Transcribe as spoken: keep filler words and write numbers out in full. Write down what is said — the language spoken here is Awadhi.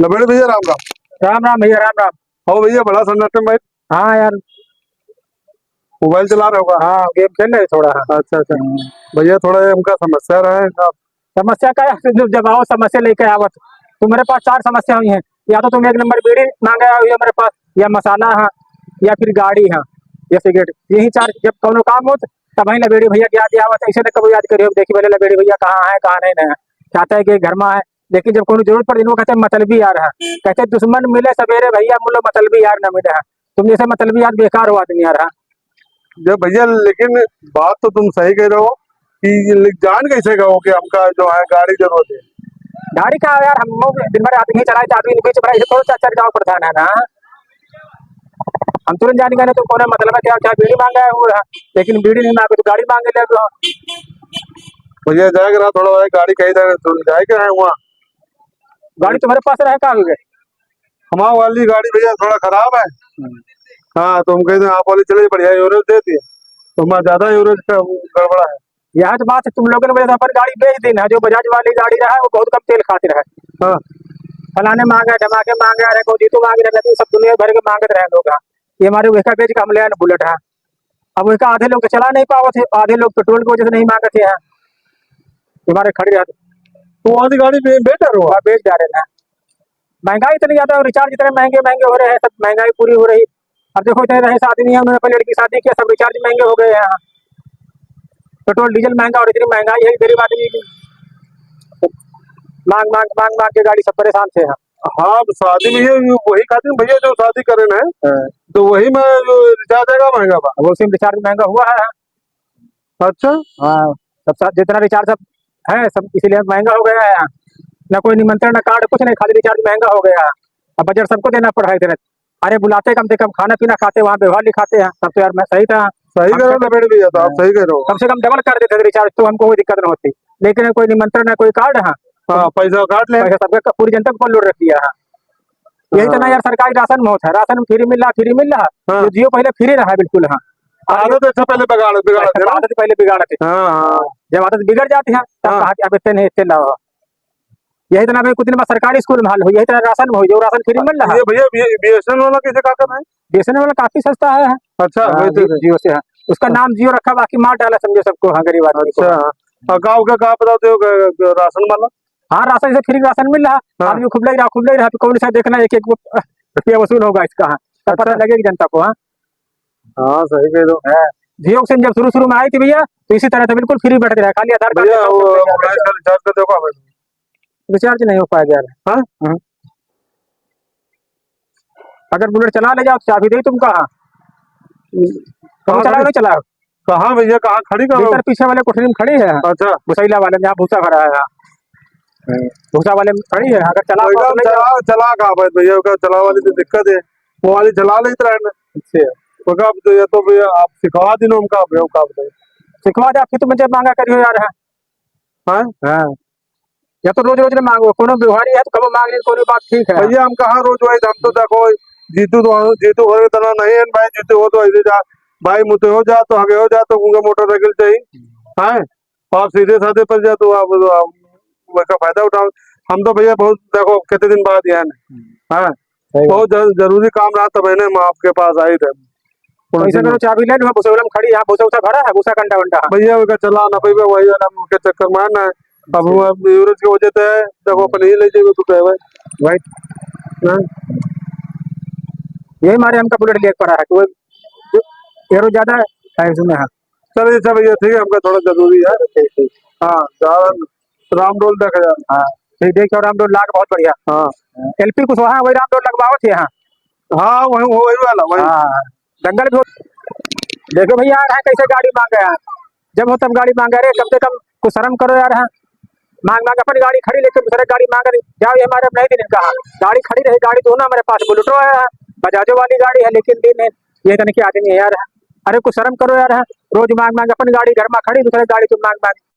लबेड़ भैया, राम राम। राम राम भैया, राम राम। हो भैया, बड़ा सन्नाटे में भाई। हाँ यार। मोबाइल चला रहे होगा? हाँ, गेम खेल रहे थोड़ा। अच्छा, अच्छा। हम्म। भैया, थोड़ा ये हमका समस्या रहा है। समस्या का है? जब, जब आओ, समस्या लेके आवत। तुम्हारे पास चार समस्या हुई हैं, या तो तुम एक नंबर बीड़ी मांगे आओ, या मेरे पास, या मसाला है, या फिर गाड़ी है, या सिगरेट। यही चार जब कौनो काम होत, तब वहीं लबेड़ी भैया के याद आवत। ऐसे न कभी याद करियो, देखी पहले लबेड़ी भैया कहाँ है, कहाँ नहीं, नहीं है। चाहता है कि घर में है, लेकिन जब कोनो जरूरत पड़े, इनको कहते हैं मतलबी यार है। कहते हैं, "दुश्मन मिले सवेरे भैया, मुलो मतलबी यार न मिले है।" तुम जैसे मतलबी यार बेकार हो आदमी यार, हाँ। जब भैया, लेकिन बात तो तुम सही कह रहे हो कि ये ले-, जान कैसे गए हो कि हमका जो है गाड़ी जरूरत है? गाड़ी का यार, हम लोग दिन भर आदमी चलाए, तो आदमी बीच में ऐसे थोड़ा सा चल जाओ प्रधान है ना। हम तुरंत जान गए ना, तो कौन है मतलब है, क्या, क्या बीड़ी मांगा है वो है, लेकिन बीड़ी नहीं मांगे तो गाड़ी मांगे ले तो। भैया, जाएगा ना थोड़ा भाई, गाड़ी कहीं जाएगा, तो जाएगा है वहाँ। गाड़ी तुम्हारे पास रहे, कहाँ हो गए? हमारे वाली गाड़ी भैया थोड़ा खराब है। हम्म। हाँ, तो हम कहते हैं आप वाली चले, बढ़िया एवरेज देती है, तो हमारा ज्यादा एवरेज का गड़बड़ा है। यह तो बात है, तुम लोगों ने वजह से अपन गाड़ी बेच दी ना, जो बजाज वाली गाड़ी रहा है, वो बहुत कम तेल खाती रहा है। हाँ। फलाने मांगा, ढमाके मांगा, अरे को जीतू मांग रहे, सब दुनिया भर के मांगत रहे लोग। हाँ, ये हमारे वही का बेच के हम ले आए बुलेट है। अब वही का आधे लोग तो चला नहीं पावत है, आधे लोग पेट्रोल की वजह से नहीं मांगत है। हमारे खड़ी रहती। तो वहाँ से गाड़ी बे-, बेच डालो। हाँ, बेच डाले ना। महंगाई इतनी ज्यादा, रिचार्ज इतने महंगे महंगे हो रहे हैं, सब महंगाई पूरी हो रही। अब देखो, इतने रहे आदमी हैं, उन्होंने अपनी लड़की शादी किया, सब रिचार्ज महंगे हो गए हैं। पेट्रोल डीजल महंगा और इतनी महंगाई है, गरीब आदमी की मांग मांग मांग मांग के गाड़ी सब परेशान थे हम। हाँ, अब शादी में ये वही खातिर भैया जो शादी करे ना, हाँ। तो वही में जो रिचार्ज आएगा महंगा बा। वो सिम रिचार्ज महंगा हुआ है। अच्छा। हाँ, सब सा-, जितना रिचार्ज सब है, सब इसीलिए महंगा हो गया है। ना कोई निमंत्रण, ना कार्ड, कुछ नहीं, खाली रिचार्ज महंगा हो गया है। अब बजट सबको देना पड़ रहा है इतने। अरे बुलाते कम से कम, खाना पीना खाते, वहाँ व्यवहार लिखाते हैं, तब तो यार मैं सही था। सही कह रहे हो लबेड़ भैया, तो आप हाँ। सही कह रहे हो। कम से कम डबल कर देते थे रिचार्ज, तो हमको कोई दिक्कत न होती। लेकिन कोई निमंत्रण, ना कोई कार्ड, हाँ। हाँ, पैसा काट ले। पैसा सबका, पूरी जनता के ऊपर लोड रख दिया है। यही तो ना हाँ। यार, सरकारी राशन में होता है, राशन फ्री मिल रहा, फ्री मिल रहा। हाँ। जो जियो पहले फ्री रहा है बिल्कुल, हाँ। आदत अच्छा पहले बिगाड़, बिगाड़ थे ना? आदत पहले बिगाड़ थे। हाँ, हाँ। जब आदत बिगड़ जाती है, तब हाँ। कहा कि अब इतने नहीं, इतने लाओ। यही तरह अभी कुछ दिन बाद सरकारी स्कूल में हाल हुई, यही तरह राशन में हुई, जो राशन फ्री मिल रहा है। ये भैया, बी-, बीएसएनएल वाला कैसे, का कर रहे हैं? बीएसएनएल वाला काफी सस्ता है। अच्छा, हाँ, वही तो जी-, है। जियो से है। उसका हाँ। नाम जियो रखा, बाकी मार डाला, समझो सबको, हाँ, गरीब आदमी को। अच्छा, हाँ। और गाँव का कहाँ बताते हो, ग-, ग-, राशन वाला? हाँ, राशन से फ्री राशन मिल रहा, हाँ। आदमी खूब ले रहा, खूब ले रहा, तो कौन सा देखना, एक एक रुपया वसूल होगा इसका, हाँ। तब पता अच्छा। लगेगा जनता को, हाँ। हाँ, सही कह रहे हो। हाँ, जियो सिम जब शुरू शुरू में आई थी भैया, तो इसी तरह से बिल्कुल फ्री बैठते रहे, खाली आधार कार्ड भैया, दिखाओ, वो सब मिल जाएगा। मोबाइल का रिचार्ज कर दो का भाई? रिचार्ज नहीं हो पाएगा यार। हाँ? हम्म। अगर बुलेट चला ले जाओ, चाबी दे तुमका, हाँ। कहाँ कहाँ चलाओ, खड़ी? नहीं चलाओ? कहाँ भैया, कहाँ खड़ी, कहाँ भीतर हो? पीछे वाले कोठरी में खड़ी है। अच्छा। भुसैला वाले में, जहाँ भूसा भरा है, हाँ। भूसा वाले में खड़ी है, अगर चला पाओ तो ले जाओ। चला, चला कहाँ पाए भैया, ओका चला वाली तो दिक्कत है, वो वाली चला लेत रहे ना। अच्छा। ओका अब तो, या तो भैया आप सिखवा दिनो हमका, भैया का बताइए। सिखवा दे, आप फिर तुम जब मांगा करियो यार, हाँ। हाँ? हाँ। या तो रोज रोज ना मांगो, कोनो व्यवहारी है तो कबो मांग ली, कोनो बात ठीक है। भैया हम कहाँ रोज वही, हम तो देखो, जीतू तो, जीतू हो तना नहीं है भाई, जीतू हो तो ऐसे जा, भाई मुते हो जा तो आगे हो जा तो उनका मोटरसाइकिल चाहिए, हैं? आप सीधे साधे पर जा तो आप, आप उसका फायदा उठाओ। हम तो भैया बहुत, देखो, कितने दिन बाद यहाँ है, हैं? सही बात। बहुत जर-, जरूरी काम रहा, तब इन्हें हम आपके पास आई थे। तो ऐसा करो, चाबी ले लो, भूसा वाला में खड़ी है, भूसा उसा भरा है, भूसा कंडा वंडा है। भैया, ओका चला ना, भैया, वही वाला के चक्कर मारना है। अब वो अब एवरेज के वजह से है, देखो, अपन ही ले जाएंगे, तो है भाई। भाई। हाँ। यही मारे हमका बुलेट लेके पड़ा है, तो वो एरो ज्यादा है, है इसमें, हाँ। चलिए, अच्छा भैया, ठीक है, हमका थोड़ा जरूरी है। ठीक, ठीक। हाँ, ज्यादा रामडोल तक है। हाँ, ठीक, देख, रामडोल लाग बहुत बढ़िया। हाँ। एलपी कुशवाहा वही रामडोल लगवावत है, हाँ। हाँ, वही, वही वाला, वही। हाँ, जंगल भी हो-, देखो भैया, आ रहा है, कैसे गाड़ी मांग रहा है, जब हो तब गाड़ी मांग रहे, कम से कम कुछ शर्म करो यार, हाँ। मांग मांग अपन गाड़ी खड़ी लेके दूसरे गाड़ी मांग रही, जाओ, ये हमारे अब नहीं दिन कहा, गाड़ी खड़ी रही, गाड़ी दोनों हमारे पास, बुलेटो है, बजाजो वाली गाड़ी है, लेकिन दिन है, ये तने के आदमी है यार, हाँ। अरे कुछ शर्म करो यार, हाँ। रोज मांग मांग अपन गाड़ी घर में खड़ी, दूसरे गाड़ी तुम मांग मांग